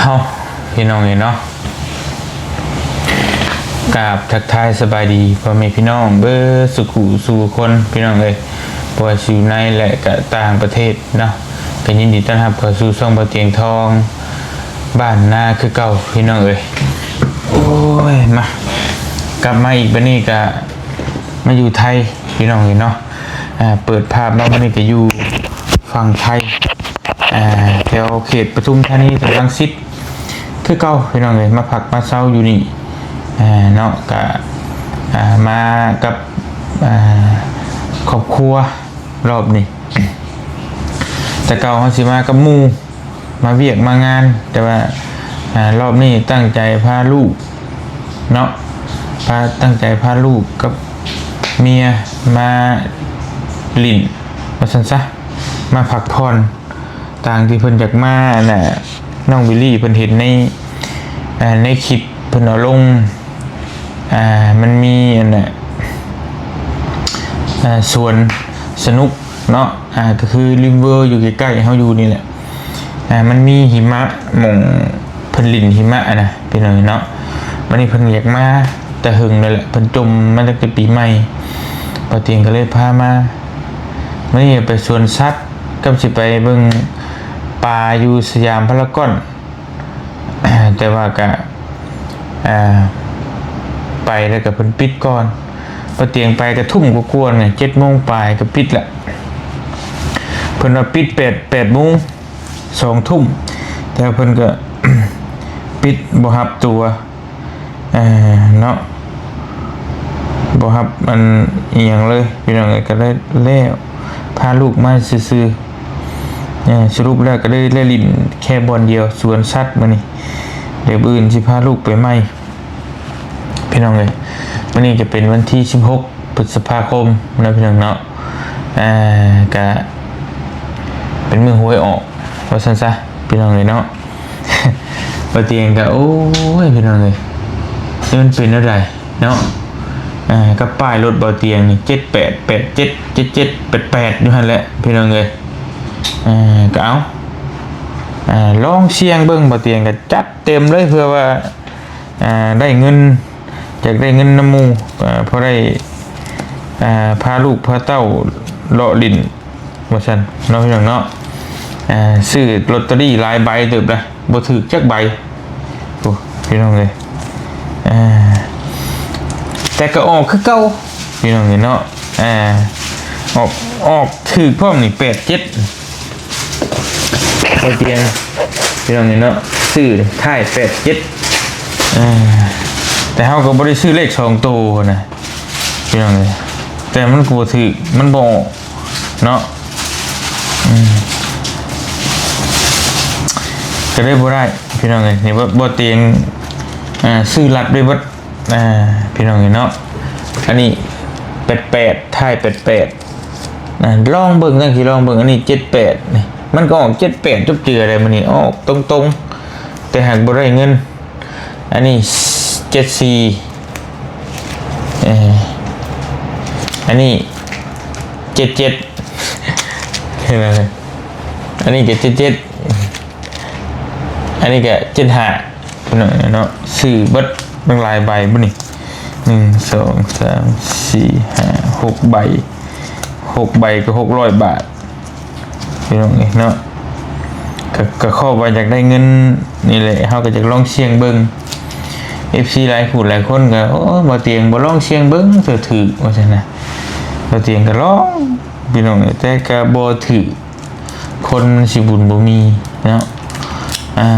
ເຮົາ ພີ່ນ້ອງເອີຍເນາະ ກາບທັກທາຍສະບາຍດີພໍ່ແມ່ພີ່ນ້ອງເບິດສູ່ຜູ້ສູ່ຄົນ ພີ່ນ້ອງເອີຍ ບໍ່ວ່າຊິຢູ່ໃນ ແລະ ກະຕ່າງປະເທດເນາະ ກະຍິນດີຕ້ອນຮັບເຂົ້າສູ່ຊ່ອງບ່າວຕຽງທອງ ບ້ານນາຄືເກົ່າ ພີ່ນ້ອງເອີຍ. ໂອ້ຍ ມາ ກັບມາອີກ ບັດນີ້ກະມາຢູ່ໄທ ພີ່ນ້ອງເອີຍເນາະ. ອ່າ ເປີດພາບມາມື້ນີ້ກະຢູ່ຝັ່ງໄທ ອ່າ ແຖວເຂດປະທຸມທານີ ແຖວລັງສິດຄືເກົ່າ ພີ່ນ້ອງເອີຍ ມາພັກມາເຊົາຢູ່ນີ້ ອ່າ ເນາະ ກະ ອ່າ ມາກັບ ອ່າ ຄອບຄົວ ລອບນີ້ ແຕ່ເກົ່າເຮົາຊິມາກັບໝູ່ ມາວຽກມາງານ ແຕ່ວ່າ ອ່າ ລອບນີ້ຕັ້ງໃຈພາລູກເນາະ ພາ ຕັ້ງໃຈພາລູກກັບເມຍມາຫຼິ້ນ ວ່າຊັ້ນຊະ ມາພັກຜ່ອນ ຕ່າງທີ່ເພິ່ນຢາກມາ ອັນນ່າ ນ້ອງບິລລີເພິ່ນເຫັນໃນ ອ່າ ໃນຄລິບເພິ່ນເອົາລົງ ອ່າ ມັນມີ ອັນນ່າ ອ່າ ສວນສະໜຸກເນາະ ອ່າ ກະຄືລິມເວີຢູ່ໃກ້ໆເຮົາຢູ່ນີ້ແຫຼະ ອ່າ ມັນມີຫິມະ ໝ່ອງເພິ່ນຫຼິ້ນຫິມະຫັ້ນນະ ພີ່ນ້ອງເນາະ. ບັດນີ້ເພິ່ນຢາກມາແຕ່ເຫິງແລ້ວແຫຼະ ເພິ່ນຈົ່ມມາຕັ້ງແຕ່ປີໃໝ່ ບ່າວຕຽງກະເລີຍພາມາ. ມື້ນີ້ໄປສວນສັດ ກັບຊິໄປເບິ່ງປາຢູ່ສະຫຍາມພາລາກອນ ແຕ່ວ່າກະ ອ່າ ໄປແລ້ວກະເພິ່ນປິດກ່ອນ ບ່າວຕຽງໄປກະທຸ່ມກວ່າໆ ເຈັດໂມງປາຍກະປິດລະ ເພິ່ນວ່າປິດແປດ ແປດໂມງ ສອງທຸ່ມ ແຕ່ວ່າເພິ່ນກະປິດ ບໍ່ຮັບຕົວ ເອີ ເນາະ ບໍ່ຮັບອັນອີ່ຫຍັງເລີຍ ພີ່ນ້ອງເອີຍ ກະເລີຍແລ້ວ ພາລູກມາຊື່ໆ ເອີ ສະຫຼຸບແລ້ວກະເລີຍໄດ້ຫຼິ້ນແຄ່ບ່ອນດຽວ ສວນສັດມື້ນີ້ ດຽວມື້ອື່ນຊິພາລູກໄປໃໝ່ ພີ່ນ້ອງເອີຍ. ມື້ນີ້ກະເປັນວັນທີສິບຫົກ ພຶດສະພາຄົມເນາະ ພີ່ນ້ອງເນາະ ອ່າ ກະເປັນມື້ຫວຍອອກ ວ່າຊັ້ນຊະ ພີ່ນ້ອງເອີຍເນາະ. ບ່າວຕຽງກະ ໂອ້ຍ ພີ່ນ້ອງເອີຍ ນີ້ມັນເປັນແນວໃດເນາະ ອ່າ ກັບປ້າຍລົດບ່າວຕຽງນີ້ ເຈັດແປດ ແປດເຈັດ ເຈັດເຈັດ ແປດແປດ ຢູ່ຫັ້ນແຫຼະ ພີ່ນ້ອງເອີຍ. ອ່າ ກະເອົາ ອ່າ ລອງສ່ຽງເບິ່ງ ບ່າວຕຽງກະຈັດເຕັມເລີຍ ເພື່ອວ່າ ອ່າ ໄດ້ເງິນ ຢາກໄດ້ເງິນນຳໝູ່ ອ່າ ພໍໄດ້ ອ່າ ພາລູກພາເຕົ້າເລາະຫຼິ້ນ ວ່າຊັ້ນເນາະ ພີ່ນ້ອງເນາະ. ອ່າ ຊື້ລອດເຕີຣີຫຼາຍໃບເຕີບລະ ບໍ່ຖືກຈັກໃບ ໂອ້ ພີ່ນ້ອງເອີຍ ອ່າ ແຕ່ກະອອກຄືເກົ່າ ພີ່ນ້ອງເອີຍເນາະ. ອ່າ ອອກ ອອກຖືກພ້ອມນີ້ ແປດເຈັດ ບ່າວຕຽງ ພີ່ນ້ອງເອີຍເນາະ ຊື້ທ້າຍ ແປດເຈັດ ເອີ ແຕ່ເຮົາກະບໍ່ໄດ້ຊື້ເລກສອງໂຕຫັ້ນນະ ພີ່ນ້ອງເອີຍ ແຕ່ມັນກະບໍ່ຖືກ ມັນບໍ່ອອກເນາະ ອືມ ກະເລີຍບໍ່ໄດ້ ພີ່ນ້ອງເອີຍ. ນີ້ບ່າວຕຽງ ອ່າ ຊື້ລັດໄວ້ເບິດ ອ່າ ພີ່ນ້ອງເອີຍເນາະ. ອັນນີ້ ແປດແປດ ທ້າຍ ແປດແປດ ອ່າ ລອງເບິ່ງ ຈັ່ງຊິລອງເບິ່ງ. ອັນນີ້ ເຈັດແປດ ນີ້ ມັນກະອອກ ເຈັດແປດ ທຸກເທື່ອເລີຍ ມື້ນີ້ອອກຕົງໆ ແຕ່ຫາກບໍ່ໄດ້ເງິນ. ອັນນີ້ ເຈັດສີ່ ເອີ ອັນນີ້ ເຈັດເຈັດ ເຫັນບໍ່? ອັນນີ້ກະ ເຈັດເຈັດ ອັນນີ້ກະ ເຈັດຫ້າ ພີ່ນ້ອງເນາະ. ຊື້ເບິດຕັ້ງຫຼາຍໃບບໍ່ນີ້ ໜຶ່ງ ສອງ ສາມ ສີ່ ຫ້າ ຫົກໃບ ຫົກໃບກະ ຫົກຮ້ອຍບາດ ພີ່ນ້ອງເອີຍເນາະ. ກະ ກະເພາະວ່າຢາກໄດ້ເງິນນີ້ແຫຼະ ເຮົາກະຢາກລອງສ່ຽງເບິ່ງ. ເອັຟຊີ ຫຼາຍຜູ້ຫຼາຍຄົນກະ ໂອ້ ບ່າວຕຽງບໍ່ລອງສ່ຽງເບິ່ງເທື່ອຖືກ ວ່າຊັ້ນນະ. ບ່າວຕຽງກະລອງ ພີ່ນ້ອງເອີຍ ແຕ່ກະບໍ່ຖືກ ຄົນມັນຊິບຸນບໍ່ມີເນາະ ອ່າ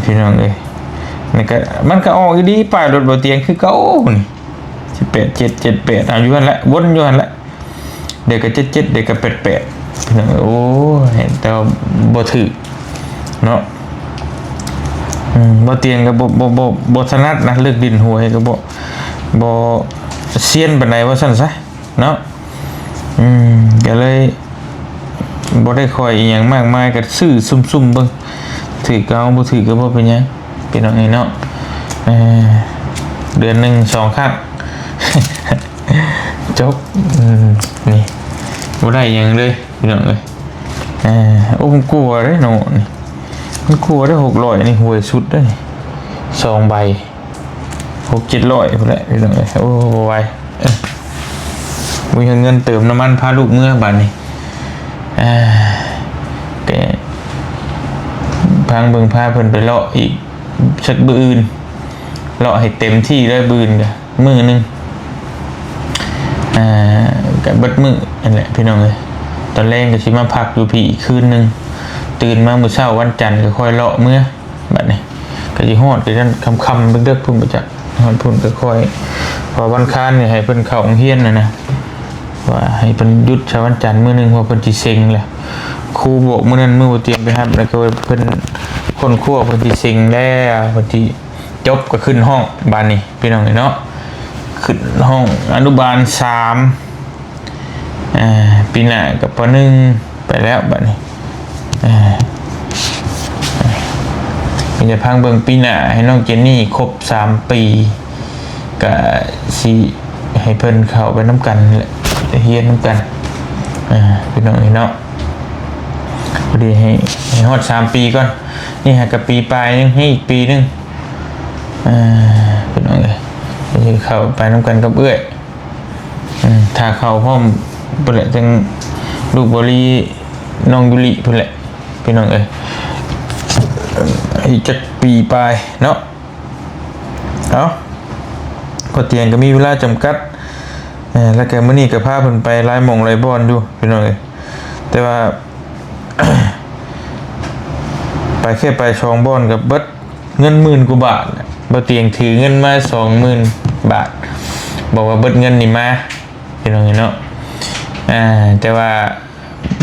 ພີ່ນ້ອງເອີຍ. ມັນກະ ມັນກະອອກອີ່ຫຼີ ປ້າຍລົດບ່າວຕຽງຄືເກົ່ານີ້ ແປດເຈັດ ເຈັດແປດ ເອົາຢູ່ຫັ້ນແຫຼະ ວົນຢູ່ຫັ້ນແຫຼະ ດຽວກະ ເຈັດເຈັດ ດຽວກະ ແປດແປດ ພີ່ນ້ອງເອີຍ. ໂອ້ຍ ແຕ່ວ່າບໍ່ຖືກເນາະ ອືມ ບ່າວຕຽງກະບໍ່ ບໍ່ ບໍ່ ບໍ່ຖະໜັດນະ ເລື່ອງຫຼິ້ນຫວຍກະບໍ່ ບໍ່ຊຽນປານໃດ ວ່າຊັ້ນຊະເນາະ. ອືມ ກະເລີຍບໍ່ໄດ້ຄ່ອຍອີ່ຫຍັງມາກມາຍ ກະຊື້ຊຸ່ມໆເບິ່ງ ຖືກກະເອົາ ບໍ່ຖືກກະບໍ່ເປັນຫຍັງ ພີ່ນ້ອງເອີຍເນາະ. ເອີ ເດືອນໜຶ່ງສອງຄັ້ງ ຈົບ ອືມ ນີ້ ບໍ່ໄດ້ຫຍັງເລີຍ ພີ່ນ້ອງເອີຍ. ເອີ ໂອ້ ມັນກົວເດ້ເນາະ ນີ້ ມັນກວ່າໄດ້ຫົກຮ້ອຍ ນີ້ຮວຍສຸດເດ້ ສອງໃບ ຫົກເຈັດຮ້ອຍພຸ້ນແຫຼະ ພີ່ນ້ອງເອີຍ. ໂອ້ ບໍ່ໄຫວ ເອີ ບໍ່ມີເງິນເຕີມນ້ຳມັນພາລູກເມືອບາດນີ້. ເອີ ແຕ່ພັງເບິ່ງ ພາເພິ່ນໄປເລາະອີກ ສັກມື້ອື່ນ ເລາະໃຫ້ເຕັມທີ່ເລີຍ ມື້ອື່ນກະມື້ໜຶ່ງ ອ່າ ກະເບິດມື້ຫັ້ນແຫຼະ ພີ່ນ້ອງເອີຍ. ຕອນແລງກະຊິມາພັກຢູ່ພີ້ອີກຄືນໜຶ່ງ ຕື່ນມາມື້ເຊົ້າວັນຈັນກະຄ່ອຍເລາະເມືອ. ບາດນີ້ກະຊິຮອດກະຈັ່ງຄ່ຳໆ ເດິກໆ ພຸ້ນບໍ່ຈັກ ຮອດພຸ້ນກະຄ່ອຍ ເພາະວັນຄານນີ້ໃຫ້ເພິ່ນເຂົ້າໂຮງຮຽນຫັ້ນນະ ວ່າໃຫ້ເພິ່ນຢຸດຊະວັນຈັນມື້ໜຶ່ງ ເພາະເພິ່ນຊິເສັງແລ້ວ. ຄູບອກມື້ນັ້ນ ມື້ບໍ່ຕຽງໄປຮັບ ແລ້ວກະເພິ່ນຄົ້ນຄວ້າ ເພິ່ນຊິເສັງແລ້ວ ເພິ່ນຊິຈົບກະຂຶ້ນຫ້ອງ ບາດນີ້ ພີ່ນ້ອງເອີຍເນາະ ຂຶ້ນຫ້ອງອະນຸບານສາມ ອ່າ ປີໜ້າກະ ປ.ໜຶ່ງ ໄປແລ້ວບາດນີ້. ອ່າ ມີແຕ່ພັງເບິ່ງ ປີໜ້າໃຫ້ນ້ອງເຈນນີ້ຄົບສາມປີ ກະຊິໃຫ້ເພິ່ນເຂົ້າໄປນຳກັນແຫຼະ ໄປຮຽນນຳກັນ ອ່າ ພີ່ນ້ອງເອີຍເນາະ. ພໍດີໃຫ້ ໃຫ້ຮອດສາມປີກ່ອນ ນີ້ຫາກະປີປາຍໜຶ່ງ ໃຫ້ອີກປີໜຶ່ງ ອ່າ ພີ່ນ້ອງເອີຍ ຊິເຂົ້າໄປນຳກັນກັບເອື້ອຍ. ອືມ ຖ້າເຂົ້າພ້ອມພຸ້ນແຫຼະ ຈັ່ງລູກບໍລີ ນ້ອງຢູລິພຸ້ນແຫຼະ ພີ່ນ້ອງເອີຍ ອີກຈັກປີປາຍເນາະ. ເອົ້າ ພໍຕຽງກະມີເວລາຈຳກັດ ເອີ ແລ້ວກະມື້ນີ້ກະພາເພິ່ນໄປຫຼາຍໝ່ອງຫຼາຍບ່ອນຢູ່ ພີ່ນ້ອງເອີຍ ແຕ່ວ່າ ໄປແຄ່ໄປສອງບ່ອນກະເບິດ ເງິນໝື່ນກວ່າບາດ ບໍ່ຕຽງຖືເງິນມາສອງໝື່ນບາດ ບອກວ່າເບິດເງິນນີ້ມາ ພີ່ນ້ອງເອີຍເນາະ. ອ່າ ແຕ່ວ່າ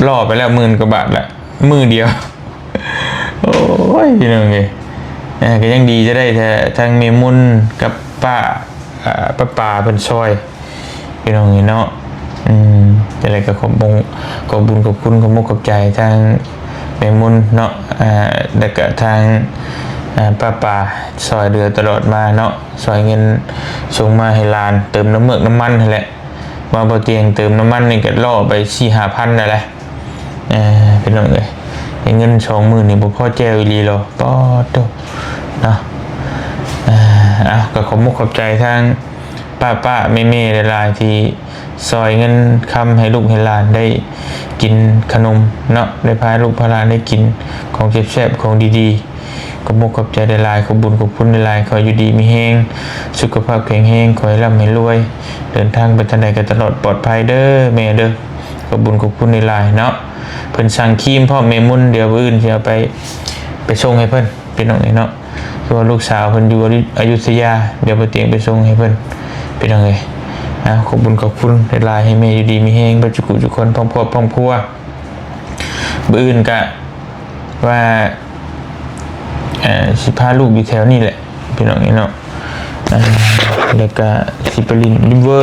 ລໍໄປແລ້ວໝື່ນກວ່າບາດລະ ມື້ດຽວ ໂອ້ຍ ພີ່ນ້ອງເອີຍ ອ່າ ກະຍັງດີຈະໄດ້ແທ້ ທັງແມ່ມົນກັບປ້າ ອ່າ ປ້າປາເພິ່ນຊ່ອຍ ພີ່ນ້ອງເອີຍເນາະ. ອືມ ຈັ່ງໃດກະຂອບບຸນ ຂອບບຸນຂອບຄຸນ ຂອບມຸກຂອບໃຈທາງແມ່ມົນເນາະ ອ່າ ແລ້ວກະທາງ ອ່າ ປ້າປາ ຊ່ອຍເຫຼືອຕະຫຼອດມາເນາະ ຊ່ອຍເງິນສົ່ງມາໃຫ້ຫຼານ ເຕີມນ້ຳເມືອກນ້ຳມັນຫັ້ນແຫຼະ ວ່າບໍ່ຕຽງເຕີມນ້ຳມັນນີ້ກະລໍໄປສີ່ຫ້າພັນແລ້ວແຫຼະ ເອີ ພີ່ນ້ອງເອີຍ ໄດ້ເງິນສອງໝື່ນນີ້ບໍ່ພໍແຈ່ວອີ່ຫຼີເນາະ ປາດໂທ້ ເນາະ. ເອີ ເອົາ ກະຂອບມຸກຂອບໃຈທາງ ປ້າໆ ແມ່ໆ ຫຼາຍໆ ທີ່ຊ່ອຍເງິນຄຳໃຫ້ລູກໃຫ້ຫຼານໄດ້ກິນຂະໜົມເນາະ ໄດ້ພາລູກພາຫຼານໄດ້ກິນຂອງແຊບໆ ຂອງດີໆ. ຂອບມຸກຂອບໃຈຫຼາຍໆ ຂອບບຸນຂອບຄຸນຫຼາຍໆ ຂໍຢູ່ດີມີແຮງ ສຸຂະພາບແຂງແຮງ ຂໍໃຫ້ລ່ຳໃຫ້ລວຍ ເດີນທາງໄປທາງໃດກະຕະຫຼອດປອດໄພເດີແມ່ເດີ. ຂອບບຸນຂອບຄຸນຫຼາຍໆ ເນາະ. ເພິ່ນສັ່ງຄຣີມພ້ອມແມ່ມົນ ດຽວມື້ອື່ນຊິເອົາໄປ ໄປສົ່ງໃຫ້ເພິ່ນ ພີ່ນ້ອງເອີຍເນາະ. ຄືວ່າລູກສາວເພິ່ນຢູ່ອະຍຸທະຍາ ດຽວບໍ່ຕຽງໄປສົ່ງໃຫ້ເພິ່ນ ພີ່ນ້ອງເອີຍ. ເອົາ ຂອບບຸນຂອບຄຸນຫຼາຍໆ ໃຫ້ແມ່ຢູ່ດີມີແຮງເບິດທຸກຜູ້ທຸກຄົນ ພ້ອມຄອບພ້ອມຄົວ. ມື້ອື່ນກະວ່າ ເອີ ຊິພາລູກຢູ່ແຖວນີ້ແຫຼະ ພີ່ນ້ອງເອີຍເນາະ. ເອີ ແລ້ວກະຊິໄປຫຼິ້ນລິເວີ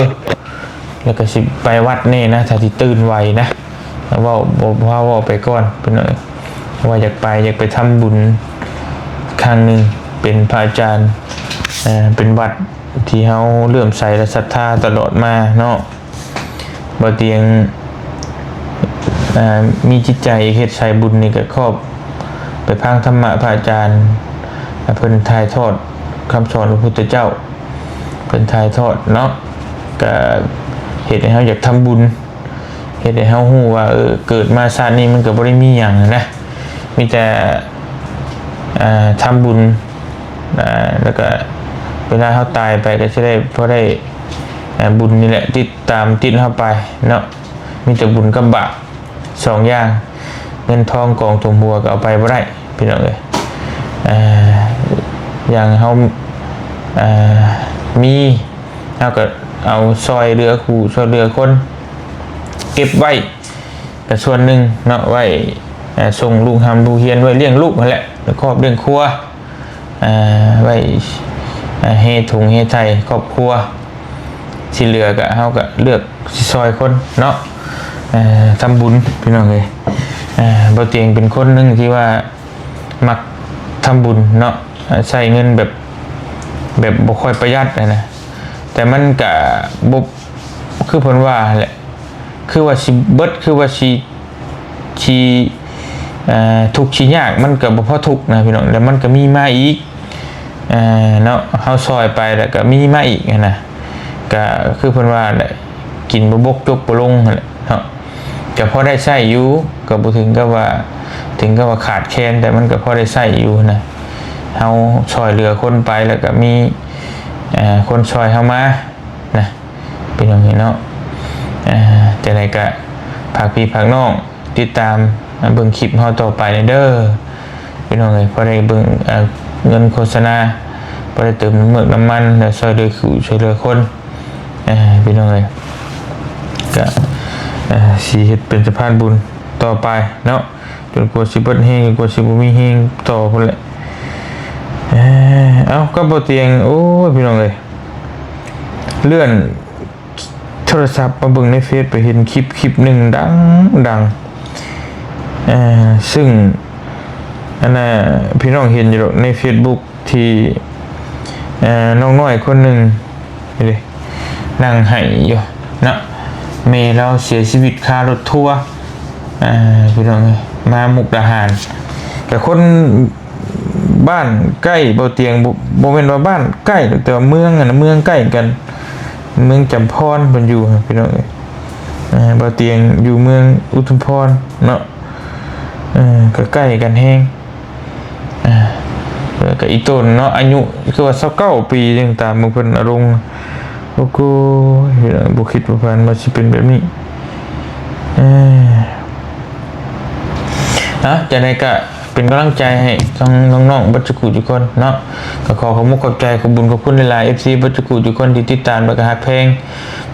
ແລ້ວກະຊິໄປວັດແດ່ນະ ຖ້າຊິຕື່ນໄວນະ. ເວົ້າ ເວົ້າ ເວົ້າໄປກ່ອນ ພີ່ນ້ອງເອີຍ ວ່າຢາກໄປ ຢາກໄປທຳບຸນຄັ້ງໜຶ່ງ ເປັນພະອາຈານ ເອີ ເປັນວັດທີ່ເຮົາເຫຼື້ອມໃສ ແລະ ສັດທາຕະຫຼອດມາເນາະ. ບໍ່ຕຽງ ເອີ ມີຈິດໃຈເຮັດສາຍບຸນນີ້ກະຂອບໄປຟັງທຳມະພະອາຈານ ເພິ່ນຖ່າຍທອດຄຳສອນພະພຸດທະເຈົ້າ ເພິ່ນຖ່າຍທອດເນາະ ກະເຮັດໃຫ້ເຮົາຢາກທຳບຸນ ເຮັດໃຫ້ເຮົາຮູ້ວ່າ ເອີ ເກີດມາຊາດນີ້ມັນກະບໍ່ໄດ້ມີຫຍັງຫັ້ນນະ ມີແຕ່ ເອີ ທຳບຸນ ເອີ ແລ້ວກະເວລາເຮົາຕາຍໄປກະຊິໄດ້ ພໍໄດ້ ເອີ ບຸນນີ້ແຫຼະ ຕິດຕາມຕິດເຮົາໄປເນາະ. ມີແຕ່ບຸນກັບບາບສອງຢ່າງ ເງິນທອງກອງຖົມຫົວກະເອົາໄປບໍ່ໄດ້ ພີ່ນ້ອງເອີຍ. ເອີ ຢ່າງເຮົາ ເອີ ມີ ເຮົາກະເອົາຊ່ອຍເຫຼືອຄູ່ຊ່ອຍເຫຼືອຄົນ ເກັບໄວ້ກະສ່ວນໜຶ່ງເນາະ ໄວ້ ເອີ ສົ່ງລູກຮ່ຳລູກຮຽນ ໄວ້ລ້ຽງລູກຫັ້ນແຫຼະ ລ້ຽງຄອບລ້ຽງຄົວ ເອີ ໄວ້ ເອີ ເຮັດທຸງເຮັດໄຖຄອບຄົວ ທີ່ເຫຼືອກະເຮົາກະເລືອກຊິຊ່ອຍຄົນເນາະ ເອີ ທຳບຸນ ພີ່ນ້ອງເອີຍ. ເອີ ບໍ່ຕຽງເປັນຄົນໜຶ່ງທີ່ວ່າມັກທຳບຸນເນາະ ໃຊ້ເງິນແບບ ແບບບໍ່ຄ່ອຍປະຢັດຫັ້ນນະ ແຕ່ມັນກະບໍ່ ຄືເພິ່ນວ່າຫັ້ນແຫຼະ ຄືວ່າຊິເບິດ ຄືວ່າຊິ ຊິ ອ່າ ທຸກຊິຍາກມັນກໍບໍ່ພໍທຸກນະພີ່ນ້ອງ ແລ້ວມັນກໍມີມາອີກ ອ່າ ເນາະ ເຮົາຊ່ອຍໄປແລ້ວກໍມີມາອີກຫັ້ນນະ ກໍຄືເພິ່ນວ່າແຫຼະ ກິນບໍ່ບົກຈົກບໍ່ລົງຫັ້ນແຫຼະເນາະ ກໍພໍໄດ້ໃຊ້ຢູ່ ກໍບໍ່ເຖິງກັບວ່າ ເຖິງກັບວ່າຂາດແຄນ ແຕ່ມັນກໍພໍໄດ້ໃຊ້ຢູ່ນະ ເຮົາຊ່ອຍເຫຼືອຄົນໄປ ແລ້ວກໍມີ ອ່າ ຄົນຊ່ອຍເຮົາມານະ ພີ່ນ້ອງເອີຍເນາະ ອ່າ ຈັ່ງໃດກໍຝາກພີ່ຝາກນ້ອງຕິດຕາມເບິ່ງຄລິບເຮົາຕໍ່ໄປເດີ ພີ່ນ້ອງເອີຍ ພໍໄດ້ເບິ່ງ ເອີ ເງິນໂຄສະນາ ພໍໄດ້ເຕີມນ້ຳເມືອກນ້ຳມັນ ແລ້ວຊ່ອຍເຫຼືອຄູ່ຊ່ວຍເຫຼືອຄົນ ພີ່ນ້ອງເອີຍ ກະ ເອີ ຊິເຮັດເປັນສະພານບຸນຕໍ່ໄປເນາະ ຈົນກວ່າຊິເບິດແຮງ ຈົນກວ່າຊິບໍ່ມີແຮງຕໍ່ພຸ້ນແຫຼະ ເອີ ເອົ້າ ກັບບໍ່ຕຽງ ໂອ້ຍ ພີ່ນ້ອງເອີຍ ເລື່ອນໂທລະສັບມາເບິ່ງໃນເຟສ ໄປເຫັນຄລິບຄລິບໜຶ່ງດັງໆ ເອີ ຊຶ່ງ ອັນນ່າ ພີ່ນ້ອງເຫັນຢູ່ດອກໃນເຟສບຸກ ທີ່ ເອີ ນ້ອງນ້ອຍຄົນໜຶ່ງນີ້ເດ້ ນັ່ງໄຫ້ຢູ່ເນາະ ແມ່ລາວເສຍຊີວິດຄາລົດທົວ ເອີ ພີ່ນ້ອງເອີຍ ມາມຸກດາຫານ ແຕ່ຄົນບ້ານໃກ້ບໍ່ຕຽງ ບໍ່ ບໍ່ແມ່ນວ່າບ້ານໃກ້ ແຕ່ວ່າເມືອງຫັ້ນນະ ເມືອງໃກ້ກັນ ເມືອງຈຳພອນເພິ່ນຢູ່ ພີ່ນ້ອງເອີຍ ເອີ ບໍ່ຕຽງຢູ່ເມືອງອຸທຸມພອນເນາະ ເອີ ກໍໃກ້ກັນແຮງ ອ່າ ແລ້ວກໍອີ່ຕົນເນາະ ອາຍຸຄືວ່າຊາວເກົ້າປີ ຍັງຕາມເບິ່ງເພິ່ນອາລົງ ໂອ້ໂກຍ ບໍ່ຄິດບໍ່ຝັນວ່າຊິເປັນແບບນີ້ ເອີ ເອົາ ຈັ່ງໃດກໍເປັນກຳລັງໃຈໃຫ້ທັງນ້ອງໆເບິດທຸກຜູ້ທຸກຄົນເນາະ ກໍຂໍຂອບມຸກຂອບໃຈ ຂອບບຸນຂອບຄຸນຫຼາຍໆ ເອັຟຊີເບິດທຸກຜູ້ທຸກຄົນທີ່ຕິດຕາມ ແລ້ວກໍຮັກແພງ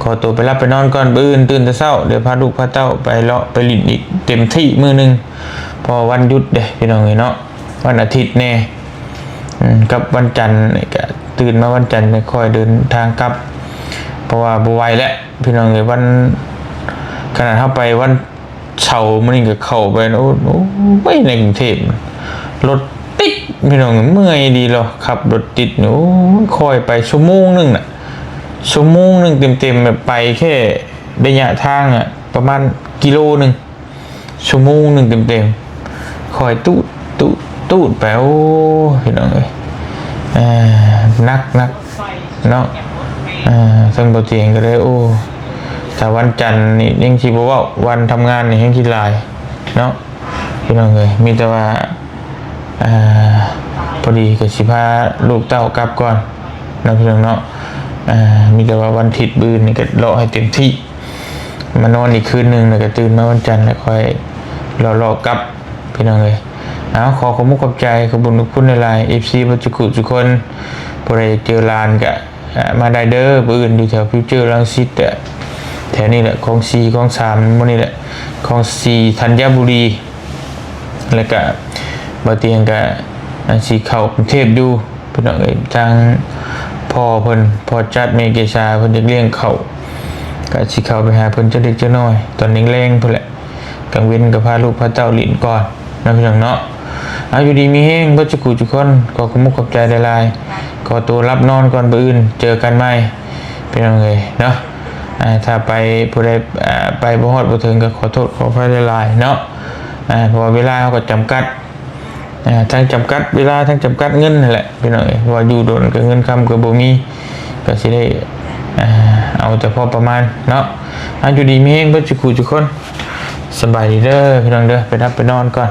ຂໍຕົວໄປຫຼັບໄປນອນກ່ອນ ມື້ອື່ນຕື່ນແຕ່ເຊົ້າ ດຽວພາລູກພາເຕົ້າໄປເລາະໄປຫຼິ້ນອີກເຕັມທີ່ມື້ໜຶ່ງ ເພາະວ່າວັນຢຸດເດ້ພີ່ນ້ອງເອີຍເນາະ ວັນອາທິດແດ່ ອືມ ກັບວັນຈັນນີ້ກະຕື່ນມາວັນຈັນຈັ່ງຄ່ອຍເດີນທາງກັບ ເພາະວ່າບໍ່ໄຫວແລ້ວພີ່ນ້ອງເອີຍ ວັນ ຂະໜາດເຮົາໄປວັນເສົາມື້ນີ້ກໍເຂົ້າໄປ ໂອ້ ໂອ້ຍ ໃນກຸງເທບລົດຕິດພີ່ນ້ອງ ເມື່ອຍດີລະ ຂັບລົດຕິດນີ້ ໂອ້ຍ ຄ່ອຍໄປຊົ່ວໂມງໜຶ່ງນະ ຊົ່ວໂມງໜຶ່ງເຕັມໆ ແບບໄປແຄ່ໄລຍະທາງອະ ປະມານກິໂລໜຶ່ງ ຊົ່ວໂມງໜຶ່ງເຕັມໆ ຄ່ອຍຕູດ ຕູດ ຕູດໄປ ໂອ້ ພີ່ນ້ອງເອີຍ ເອີ ໜັກ ໜັກເນາະ ເອີ ເຊິ່ງບໍ່ຕຽງກໍເລີຍ ໂອ້ ຖ້າວັນຈັນນີ້ຍັງຊິບໍ່ເວົ້າ ວັນທຳງານນີ້ແຮ່ງຊິຫຼາຍເນາະ ພີ່ນ້ອງເອີຍ ມີແຕ່ວ່າ ເອີ ພໍດີກໍຊິພາລູກເຕົ້າກັບກ່ອນເນາະ ພີ່ນ້ອງເນາະ ເອີ ມີແຕ່ວ່າວັນທິດມື້ອື່ນນີ້ກໍເລາະໃຫ້ເຕັມທີ່ ມານອນອີກຄືນໜຶ່ງ ແລ້ວກໍຕື່ນມາວັນຈັນ ແລ້ວຄ່ອຍເລາະໆກັບ ພີ່ນ້ອງເອີຍ ເອົາ ຂໍຂອບມຸກຂອບໃຈ ຂອບບຸນຂອບຄຸນຫຼາຍໆ ເອັຟຊີເບິດທຸກຜູ້ທຸກຄົນ ຜູ້ໃດເຈີຫຼານກໍ ອ່າ ມາໄດ້ເດີ ມື້ອື່ນຢູ່ແຖວຟິວເຈີລັງສິດ ແຖວນີ້ແຫຼະ ຄອງສີ່ ຄອງສາມ ໝູ່ນີ້ແຫຼະ ຄອງສີ່ ທັນຍະບູລີ ແລ້ວກະບ່າວຕຽງກະ ອາ ຊິເຂົ້າກຸງເທບຢູ່ ພີ່ນ້ອງເອີຍ ທາງພໍ່ເພິ່ນ ພໍ່ຈັດ ແມ່ເກສາ ເພິ່ນຢາກລ້ຽງເຂົ້າ ກະຊິເຂົ້າໄປຫາເພິ່ນຈັກເລັກຈັກນ້ອຍ ຕອນແລງໆພຸ້ນແຫຼະ ກາງເວັນກໍພາລູກພາເຕົ້າຫຼິ້ນກ່ອນເນາະ ພີ່ນ້ອງເນາະ ເອົາ ຢູ່ດີມີແຮງເບິດທຸກຜູ້ທຸກຄົນ ຂໍຂອບມຸກຂອບໃຈຫຼາຍໆ ຂໍຕົວຫຼັບນອນກ່ອນ ມື້ອື່ນເຈີກັນໃໝ່ ພີ່ນ້ອງເອີຍເນາະ ອ່າ ຖ້າໄປ ຜູ້ໃດ ອ່າ ໄປບໍ່ຮອດບໍ່ເຖິງກໍຂໍໂທດຂໍອະໄພຫຼາຍໆເນາະ ອ່າ ເພາະວ່າເວລາເຮົາກໍຈຳກັດ ອ່າ ທັງຈຳກັດເວລາ ທັງຈຳກັດເງິນຫັ້ນແຫຼະ ພີ່ນ້ອງເອີຍ ເພາະວ່າຢູ່ດົນກໍເງິນຄຳກໍບໍ່ມີ ກໍຊິໄດ້ ອ່າ ເອົາແຕ່ພໍປະມານເນາະ ອ່າ ຢູ່ດີມີແຮງເບິດທຸກຜູ້ທຸກຄົນ ສະບາຍດີເດີ ພີ່ນ້ອງເດີ ໄປຫຼັບໄປນອນກ່ອນ.